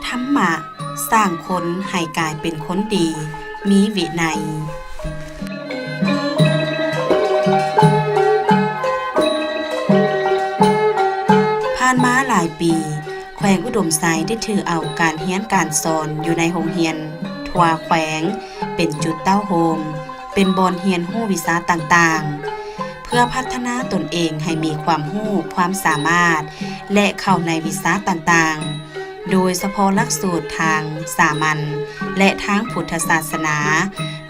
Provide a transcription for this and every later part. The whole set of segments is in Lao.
ທຳມະສ້າງຄົນໃຫ້ກາຍເປັນຄົນດີ, ມີວິໄນ. ຜ່ານມາຫຼາຍປີ, ແຂວງອຸດົມໄຊໄດ້ຖືເອົາການຮຽນການສອນຢູ່ໃນໂຮງຮຽນທົ່ວແຂວງເປັນຈຸດເຕົ້າໂຮມ, ເປັນບ່ອນຮຽນຮູ້ວິຊາຕ່າງໆ ເພື່ອພັດທະນາຕົນເອງໃຫ້ມີຄວາມຮູ້ຄວາມສາມາດ ແລະ ເຂົ້າໃນວິຊາຕ່າງໆ. ໂດຍສະເພາະຫຼັກສູດທາງສາມັນ ແລະ ທາງພຸດທະສາສະໜາ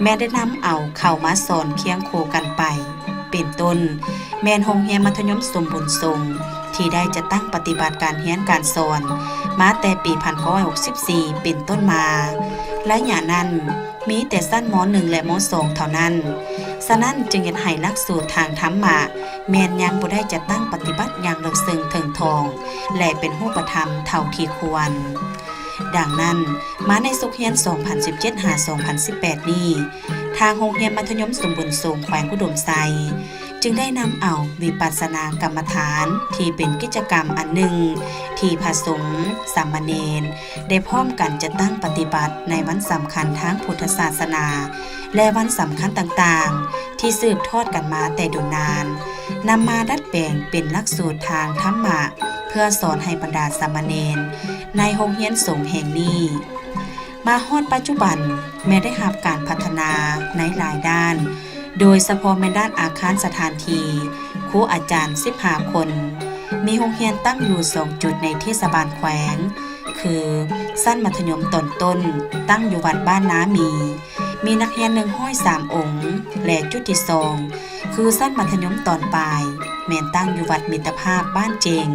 ແມ່ນໄດ້ນຳເອົາເຂົ້າມາສອນຄຽງຄູ່ກັນໄປ. ເປັນຕົ້ນ ແມ່ນໂຮງຮຽນມັດທະຍົມສົມບູນສົງ ທີ່ໄດ້ຈັດຕັ້ງປະຕິບັດການຮຽນການສອນມາແຕ່ປີພັນເກົ້າຮ້ອຍຫົກສິບສີ່ເປັນຕົ້ນມາ. ໄລຍະນັ້ນ ມີແຕ່ຊັ້ນ ມໍໜຶ່ງ ແລະ ມໍສອງ ເທົ່ານັ້ນ. ສະນັ້ນຈຶ່ງເຮັດໃຫ້ຫຼັກສູດທາງທຳມະ ແມ່ນຍັງບໍ່ໄດ້ຈັດຕັ້ງປະຕິບັດຢ່າງເລິກເຊິ່ງເຖິງຖອງ ແລະ ເປັນຮູບປະທຳເທົ່າທີ່ຄວນ. ດັ່ງນັ້ນ, ມາໃນສົກຮຽນສອງພັນສິບເຈັດ ຫາ ສອງພັນສິບແປດນີ້, ທາງໂຮງຮຽນມັດທະຍົມສົມບູນສົງ ແຂວງອຸດົມໄຊ ຈຶ່ງໄດ້ນຳເອົາວິປັດສະນາກຳມະຖານ ທີ່ເປັນກິດຈະກຳອັນໜຶ່ງ ທີ່ພະສົງ, ສາມະເນນ ໄດ້ພ້ອມກັນຈັດຕັ້ງປະຕິບັດໃນວັນສຳຄັນທາງພຸດທະສາສະໜາ ແລະ ວັນສຳຄັນຕ່າງໆ ທີ່ສືບທອດກັນມາແຕ່ດົນນານ, ນຳມາດັດແປງເປັນຫຼັກສູດທາງທຳມະ ເພື່ອສອນໃຫ້ບັນດາສາມະເນນໃນໂຮງຮຽນສົງແຫ່ງນີ້. ມາຮອດປັດຈຸບັນ ແມ່ນໄດ້ຮັບການພັດທະນາໃນຫຼາຍດ້ານ, ໂດຍສະເພາະແມ່ນດ້ານອາຄານສະຖານທີ່, ຄູອາຈານສິບຫ້າຄົນ, ມີໂຮງຮຽນຕັ້ງຢູ່ສອງຈຸດໃນເທດສະບານແຂວງ ຄື ຊັ້ນມັດທະຍົມຕອນຕົ້ນ ຕັ້ງຢູ່ວັດບ້ານນາມີ, ມີນັກຮຽນໜຶ່ງຮ້ອຍສາມອົງ ແລະ ຈຸດທີສອງ ຄື ຊັ້ນມັດທະຍົມຕອນປາຍ ແມ່ນຕັ້ງຢູ່ວັດມິດຕະພາບບ້ານເຈງ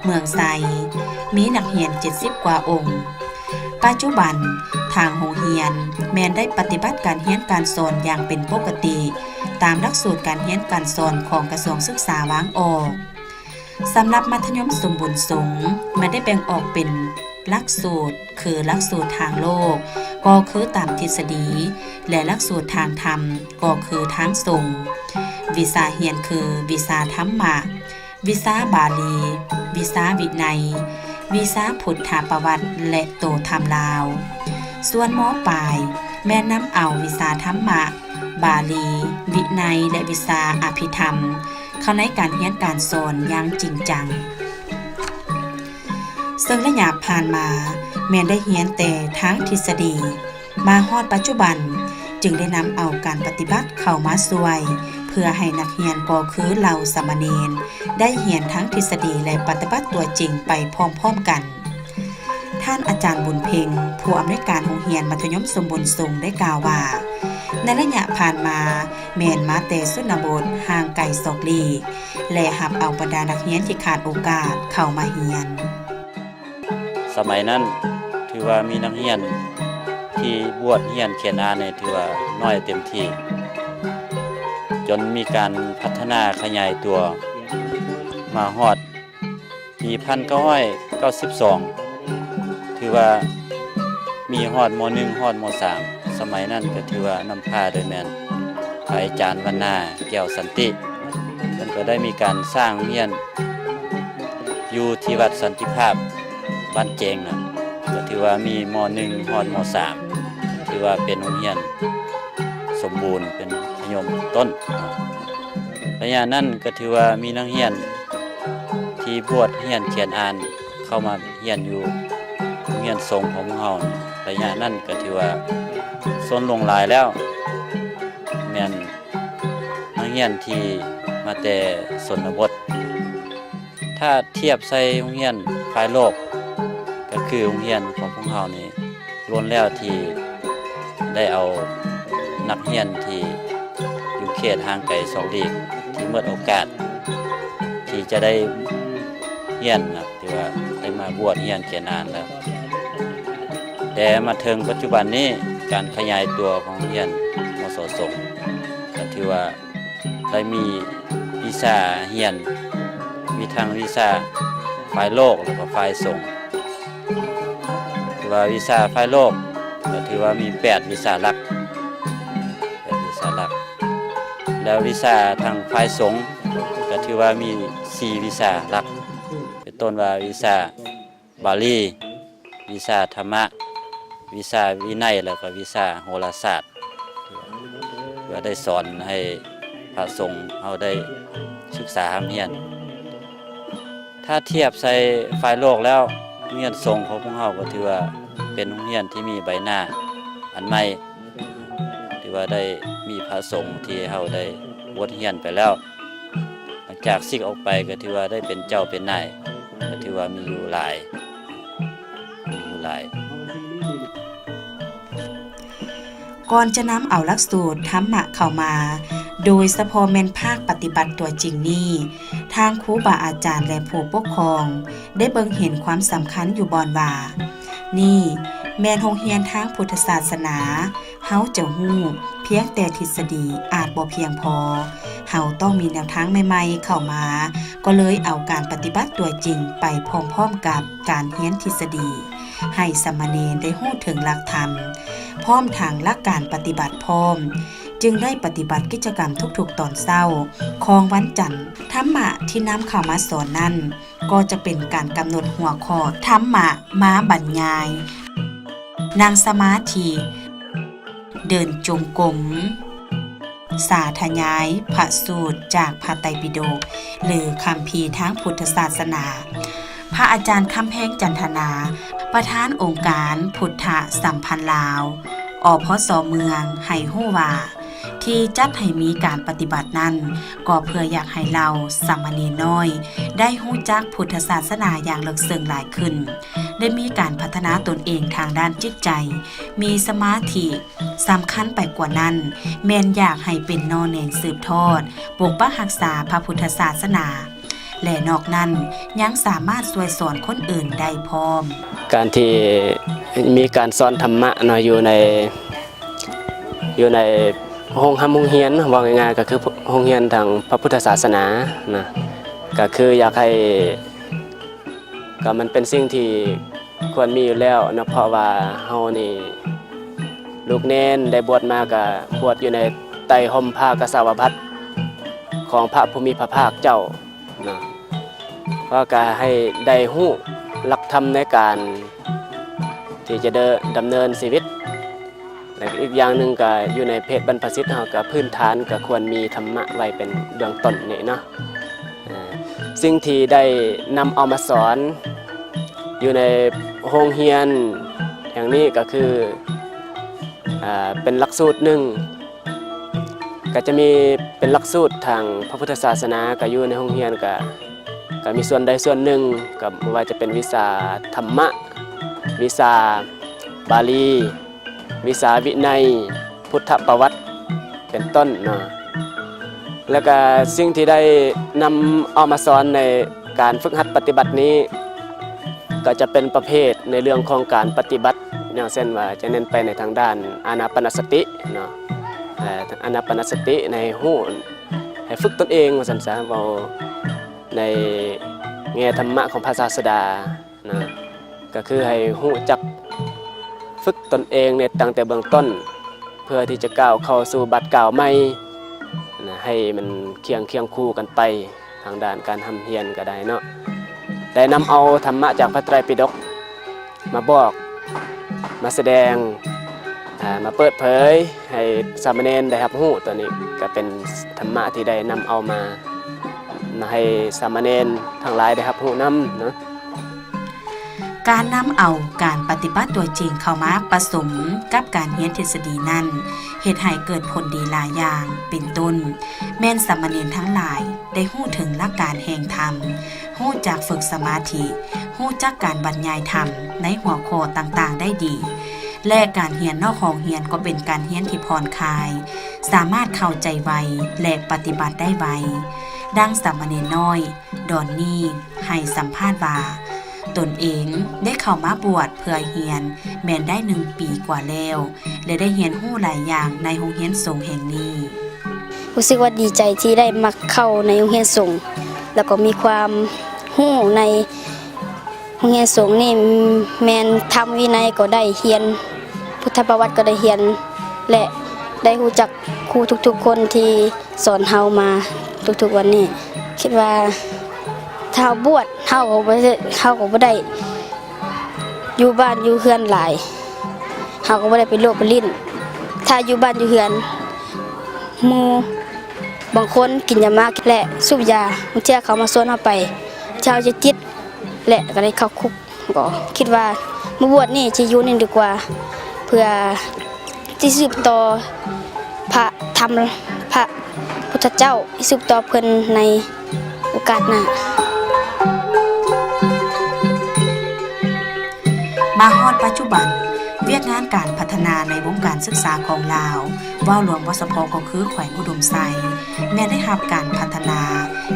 ເມືອງໄຊ, ມີນັກຮຽນເຈັດສິບກວ່າອົງ. ປັດຈຸບັນ, ທາງໂຮງຮຽນແມ່ນໄດ້ປະຕິບັດການຮຽນການສອນຢ່າງເປັນປົກກະຕິ ຕາມຫຼັກສູດການຮຽນການສອນຂອງກະຊວງສຶກສາວາງອອກ. ສຳລັບມັດທະຍົມສົມບູນສົງ ແມ່ນໄດ້ແບ່ງອອກເປັນຫຼັກສູດ ຄື ຫຼັກສູດທາງໂລກ ກໍຄືຕາມທິດສະດີ ແລະ ຫຼັກສູດທາງທຳ ກໍຄືທາງສົງ. ວິຊາຮຽນຄື ວິຊາທຳມະ, ວິຊາບາລີ, ວິຊາວິໄນ, ວິຊາພຸດທະປະຫວັດ ແລະ ໂຕທຳລາວ. ສ່ວນ ມ.ປາຍ ແມ່ນນຳເອົາວິຊາທຳມະ, ບາລີ, ວິໄນ ແລະ ວິຊາອະພິທຳ ເຂົ້າໃນການຮຽນການສອນຢ່າງຈິງຈັງ. ເຊິ່ງໄລຍະຜ່ານມາແມ່ນໄດ້ຮຽນແຕ່ທາງທິດສະດີ, ມາຮອດປັດຈຸບັນຈຶ່ງໄດ້ນຳເອົາການປະຕິບັດເຂົ້າມາຊ່ວຍ ເພື່ອໃຫ້ນັກຮຽນກໍຄືເຫຼົ່າສາມະເນນ ໄດ້ຮຽນທັງທິດສະດີ ແລະ ປະຕິບັດຕົວຈິງໄປພ້ອມໆກັນ. ທ່ານອາຈານ ບຸນເພັງ ຜູ້ອຳນວຍການໂຮງຮຽນມັດທະຍົມສົມບູນສົງ ໄດ້ກ່າວວ່າ, ໃນໄລຍະຜ່ານມາແມ່ນມາແຕ່ຊົນນະບົດຫ່າງໄກສອກຫຼີກ ແລະ ຮັບເອົາບັນດານັກຮຽນທີ່ຂາດໂອກາດເຂົ້າມາຮຽນ. ສະໄໝນັ້ນຖືວ່າມີນັກຮຽນທີ່ບວດຮຽນຂຽນອ່ານນີ້ຖືວ່າໜ້ອຍເຕັມທີ່, ຈົນມີການພັດທະນາຂະຫຍາຍຕົວມາຮອດ ປີພັນເກົ້າຮ້ອຍເກົ້າສິບສອງ ຖືວ່າມີຮອດ ມໍໜຶ່ງ ຮອດ ມໍສາມ. ສະໄໝນັ້ນກໍຖືວ່ານຳພາໂດຍແມ່ນພະອາຈານວັນນາ ແກ້ວສັນຕິ, ເພິ່ນກໍໄດ້ມີການສ້າງໂຮງຮຽນຢູ່ທີ່ວັດສັນຕິພາບ ບ້ານເຈງນະ, ກໍຖືວ່າມີ ມໍໜຶ່ງ ຮອດ ມໍສາມ ຖືວ່າເປັນໂຮງຮຽນສົມບູນ ເປັນມັດທະຍົມຕົ້ນ. ໄລຍະນັ້ນກໍຖືວ່າມີນັກຮຽນທີ່ບວດຮຽນຂຽນອ່ານເຂົ້າມາຮຽນຢູ່ໂຮງຮຽນສົງຂອງພວກເຮົາ. ໄລຍະນັ້ນກໍຖືວ່າສ່ວນຫຼວງຫຼາຍແລ້ວແມ່ນນັກຮຽນທີ່ມາແຕ່ຊົນນະບົດ. ຖ້າທຽບໃສ່ໂຮງຮຽນຝ່າຍໂລກ ກໍຄືໂຮງຮຽນຂອງພວກເຮົານີ້ ລ້ວນແລ້ວທີ່ໄດ້ເອົານັກຮຽນທີ່ຢູ່ເຂດຫ່າງໄກສອກຫຼີກ ທີ່ໝົດໂອກາດທີ່ຈະໄດ້ຮຽນນະ ທີ່ວ່າໄດ້ມາບວດຮຽນຂຽນອ່ານແລ້ວ. ແຕ່ມາເຖິງປັດຈຸບັນນີ້ ການຂະຫຍາຍຕົວຂອງໂຮງຮຽນ ມສ ສົງ ກໍຖືວ່າ ໄດ້ມີວິຊາຮຽນ ມີທັງວິຊາຝ່າຍໂລກ ແລ້ວກໍຝ່າຍສົງ. ຖືວ່າວິຊາຝ່າຍໂລກກໍຖືວ່າມີແປດວິຊາຫຼັກ, ແປດວິຊາຫຼັກ, ແລ້ວວິຊາທາງຝ່າຍສົງກໍຖືວ່າມີສີ່ວິຊາຫຼັກ, ເປັນຕົ້ນວ່າວິຊາ ບາລີ, ວິຊາທຳມະ, ວິຊາວິໄນ ແລ້ວກໍວິຊາໂຫລາສາດ ເພື່ອໄດ້ສອນໃຫ້ພະສົງເຮົາໄດ້ສຶກສາຮ່ຳຮຽນ. ຖ້າທຽບໃສ່ຝ່າຍໂລກແລ້ວ, ໂຮງຮຽນສົງຂອງພວກເຮົາກໍຖືວ່າເປັນໂຮງຮຽນທີ່ມີໃບໜ້າອັນໃໝ່, ຖືວ່າໄດ້ມີພະສົງທີ່ເຮົາໄດ້ບົດຮຽນໄປແລ້ວ. ຫຼັງຈາກສິກອອກໄປກໍຖືວ່າໄດ້ເປັນເຈົ້າເປັນນາຍ, ກໍຖືວ່າມີຢູ່ຫຼາຍ, ມີຢູ່ຫຼາຍ. ກ່ອນຈະນຳເອົາຫຼັກສູດທຳມະເຂົ້າມາ, ໂດຍສະເພາະແມ່ນພາກປະຕິບັດຕົວຈິງນີ້, ທາງຄູບາອາຈານ ແລະ ຜູ້ປົກຄອງ ໄດ້ເບິ່ງເຫັນຄວາມສຳຄັນຢູ່ບ່ອນວ່າ, ນີ້ແມ່ນໂຮງຮຽນທາງພຸດທະສາສະໜາ, ເຮົາຈະຮູ້ພຽງແຕ່ທິດສະດີອາດບໍ່ພຽງພໍ, ເຮົາຕ້ອງມີແນວທາງໃໝ່ໆເຂົ້າມາ, ກໍເລີຍເອົາການປະຕິບັດຕົວຈິງໄປພ້ອມໆກັບການຮຽນທິດສະດີ ໃຫ້ສາມະເນນໄດ້ຮູ້ເຖິງຫຼັກທຳ, ພ້ອມທັງຫຼັກການປະຕິບັດພ້ອມ, ຈຶ່ງໄດ້ປະຕິບັດກິດຈະກຳທຸກໆຕອນເຊົ້າຂອງວັນຈັນ. ທຳມະທີ່ນຳເຂົ້າມາສອນນັ້ນ ກໍຈະເປັນການກຳນົດຫົວຂໍ້ທຳມະມາບັນຍາຍ, ນັ່ງສະມາທິ, ເດີນຈົງກົມ, ສາທະຍາຍພະສູດຈາກພະໄຕປິດົກ ຫຼື ຄຳພີທາງພຸດທະສາສະໜາ. ພະອາຈານ ຄຳແພງ ຈັນທະນາ, ປະທານອົງການພຸດທະສຳພັນລາວ ອພສ ເມືອງ ໃຫ້ຮູ້ວ່າ ທີ່ຈັດໃຫ້ມີການປະຕິບັດນັ້ນ ກໍເພື່ອຢາກໃຫ້ເຫຼົ່າສາມະເນນນ້ອຍ ໄດ້ຮູ້ຈັກພຸດທະສາສະໜາຢ່າງເລິກເຊິ່ງຫຼາຍຂຶ້ນ, ໄດ້ມີການພັດທະນາຕົນເອງທາງດ້ານຈິດໃຈ, ມີສະມາທິ, ສຳຄັນໄປກວ່ານັ້ນ ແມ່ນຢາກໃຫ້ເປັນໜໍ່ແໜງສືບທອດ, ປົກປັກຮັກສາພະພຸດທະສາສະໜາ ແລະ ນອກນັ້ນ ຍັງສາມາດຊ່ວຍສອນຄົນອື່ນໄດ້ພ້ອມ. ການທີ່ມີການສອນທຳມະເນາະ ຢູ່ໃນ ຢູ່ໃນໂຮງຮ່ຳໂຮງຮຽນ ເວົ້າງ່າຍໆ ກໍຄືໂຮງຮຽນທາງພະພຸດທະສາສະໜານະ ກໍຄືຢາກໃຫ້ ກໍມັນເປັນສິ່ງທີ່ຄວນມີຢູ່ແລ້ວເນາະ ເພາະວ່າເຮົານີ້ ລູກເນນໄດ້ບວດມາ ກໍບວດຢູ່ໃນໃຕ້ຮົ່ມຜ້າກະສາວະພັດຂອງພະຜູ້ມີພະພາກເຈົ້າ ນະ ວ່າກະໃຫ້ໄດ້ຮູ້ຫຼັກທຳໃນການທີ່ຈະເດີ ດຳເນີນຊີວິດ ແລະ ອີກຢ່າງໜຶ່ງກະຢູ່ໃນເພດບັນພະສິດເຮົາກະພື້ນຖານກະຄວນມີທຳມະໄວ້ເປັນເບື້ອງຕົ້ນນີ້ເນາະ. ເອີ ສິ່ງທີ່ໄດ້ນຳເອົາມາສອນຢູ່ໃນໂຮງຮຽນແຫ່ງນີ້ກະຄື ເປັນຫຼັກສູດໜຶ່ງ ກໍຈະມີເປັນຫຼັກສູດທາງພະພຸດທະສາສະໜາ ກໍຢູ່ໃນໂຮງຮຽນ ກໍ ກໍມີສ່ວນໃດສ່ວນໜຶ່ງ ກໍບໍ່ວ່າຈະເປັນວິຊາທຳມະ, ວິຊາບາລີ, ວິຊາວິໄນ, ພຸດທະປະຫວັດ ເປັນຕົ້ນເນາະ. ແລ້ວກໍສິ່ງທີ່ໄດ້ນຳເອົາມາສອນໃນ ການຝຶກຫັດປະຕິບັດນີ້ ກໍຈະເປັນປະເພດໃນເລື່ອງຂອງການປະຕິບັດ ຢ່າງເຊັ່ນວ່າຈະເນັ້ນໄປໃນທາງດ້ານອານາປານະສະຕິເນາະ ອານາປານະສະຕິໃນຮູ້ ໃຫ້ຝຶກຕົນເອງວ່າຊັ້ນຊະ ເວົ້າໃນແງ່ທຳມະຂອງພະສາສະດານະ ກໍຄືໃຫ້ຮູ້ຈັກຝຶກຕົນເອງໃນຕັ້ງແຕ່ເບື້ອງຕົ້ນ ເພື່ອທີ່ຈະກ້າວເຂົ້າສູ່ບາດກ້າວໃໝ່ນະ ໃຫ້ມັນຄຽງ ຄຽງຄູ່ກັນໄປ ທາງດ້ານການຮ່ຳຮຽນກໍໄດ້ເນາະ ໄດ້ນຳເອົາທຳມະຈາກພະໄຕປິດົກມາບອກ ມາສະແດງ ອາ ມາເປີດເຜີຍໃຫ້ສາມະເນນໄດ້ຮັບຮູ້. ຕົວນີ້ກໍເປັນທຳມະທີ່ໄດ້ນຳເອົາມາ ມາໃຫ້ສາມະເນນທັງຫຼາຍໄດ້ຮັບຮູ້ນຳເນາະ. ການນຳເອົາການປະຕິບັດຕົວຈິງເຂົ້າມາປະສົມກັບການຮຽນທິດສະດີນັ້ນ ເຮັດໃຫ້ເກີດຜົນດີຫຼາຍຢ່າງ ເປັນຕົ້ນ ແມ່ນສາມະເນນທັງຫຼາຍໄດ້ຮູ້ເຖິງຫຼັກການແຫ່ງທຳ, ຮູ້ຈັກຝຶກສະມາທິ, ຮູ້ຈັກການບັນຍາຍທຳໃນຫົວຂໍ້ຕ່າງໆໄດ້ດີ ແລະ ການຮຽນນອກຫ້ອງຮຽນກໍເປັນການຮຽນທີ່ຜ່ອນຄາຍ, ສາມາດເຂົ້າໃຈໄວ ແລະ ປະຕິບັດໄດ້ໄວ. ດັ່ງສາມະເນນນ້ອຍ ດອນນີ ໃຫ້ສຳພາດວ່າ ຕົນເອງໄດ້ເຂົ້າມາບວດເພື່ອຮຽນແມ່ນໄດ້ໜຶ່ງປີກວ່າແລ້ວ ແລະ ໄດ້ຮຽນຮູ້ຫຼາຍຢ່າງໃນໂຮງຮຽນສົງແຫ່ງນີ້. ຮູ້ສຶກວ່າດີໃຈທີ່ໄດ້ມາເຂົ້າໃນໂຮງຮຽນສົງ ແລ້ວກໍມີຄວາມຮູ້ໃນໂຮງຮຽນສົງນີ້ ແມ່ນທຳວິໄນກໍໄດ້ຮຽນ ພຸດທະປະຫວັດກໍໄດ້ຮຽນ ແລະ ໄດ້ຮູ້ຈັກຄູທຸກໆຄົນທີ່ ສອນເຮົາມາທຸກໆວັນນີ້ ຄິດວ່າຖ້າເຮົາບວດ ເຮົາກໍບໍ່ໄດ້ ເຮົາກໍບໍ່ໄດ້ ຢູ່ບ້ານຢູ່ເຮືອນຫຼາຍ ເຮົາກໍບໍ່ໄດ້ໄປໂລດໄປຫຼິ້ນ. ຖ້າຢູ່ບ້ານຢູ່ເຮືອນ ໝູ່ບາງຄົນກິນຢາໝາກ ແລະ ສູບຢາ, ບາງເທື່ອເຂົາມາຊວນເຮົາໄປ ເຮົາຈະຕິດ ແລະ ກໍໄດ້ເຂົ້າຄຸກ. ກໍຄິດວ່າມາບວດນີ້ຈະຢູ່ນີ້ດີກວ່າ ເພື່ອ ທີ່ສືບຕໍ່ພະທຳ ພະພຸດທະເຈົ້າ ທີ່ສືບຕໍ່ເພິ່ນໃນໂອກາດໜ້າ. ມາຮອດປັດຈຸບັນ, ວຽກງານການພັດທະນາໃນວົງການສຶກສາຂອງລາວ, ເວົ້າລວມບໍ່ສະເພາະກໍຄືແຂວງອຸດົມໄຊ, ແມ່ນໄດ້ຮັບການພັດທະນາ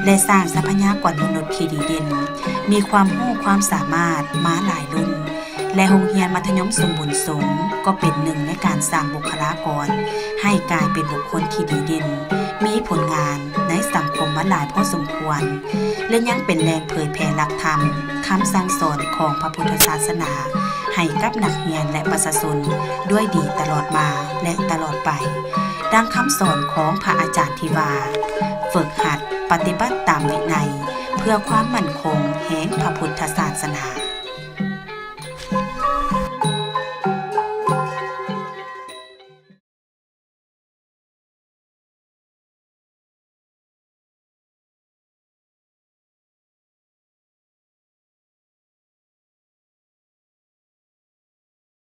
ແລະ ສ້າງຊັບພະຍາກອນມະນຸດທີ່ດີເດັ່ນ, ມີຄວາມຮູ້ຄວາມສາມາດມາຫຼາຍລຸ້ນ. ແລະ ໂຮງຮຽນມັດທະຍົມສົມບູນສົງກໍເປັນໜຶ່ງໃນການສ້າງບຸກຄະລາກອນໃຫ້ກາຍເປັນບຸກຄົນທີ່ດີເດັ່ນ, ມີຜົນງານໃນສັງຄົມມາຫຼາຍພໍສົມຄວນ ແລະ ຍັງເປັນແຫຼ່ງເຜີຍແຜ່ຫຼັກທຳ, ຄຳສັ່ງສອນຂອງພະພຸດທະສາສະໜາໃຫ້ກັບນັກຮຽນ ແລະ ປະຊາຊົນດ້ວຍດີຕະຫຼອດມາ ແລະ ຕະຫຼອດໄປ. ດັ່ງຄຳສອນຂອງພະອາຈານທີ່ວ່າ, ຝຶກຫັດປະຕິບັດຕາມວິໄນ ເພື່ອຄວາມໝັ້ນຄົງແຫ່ງພະພຸດທະສາສະໜາ.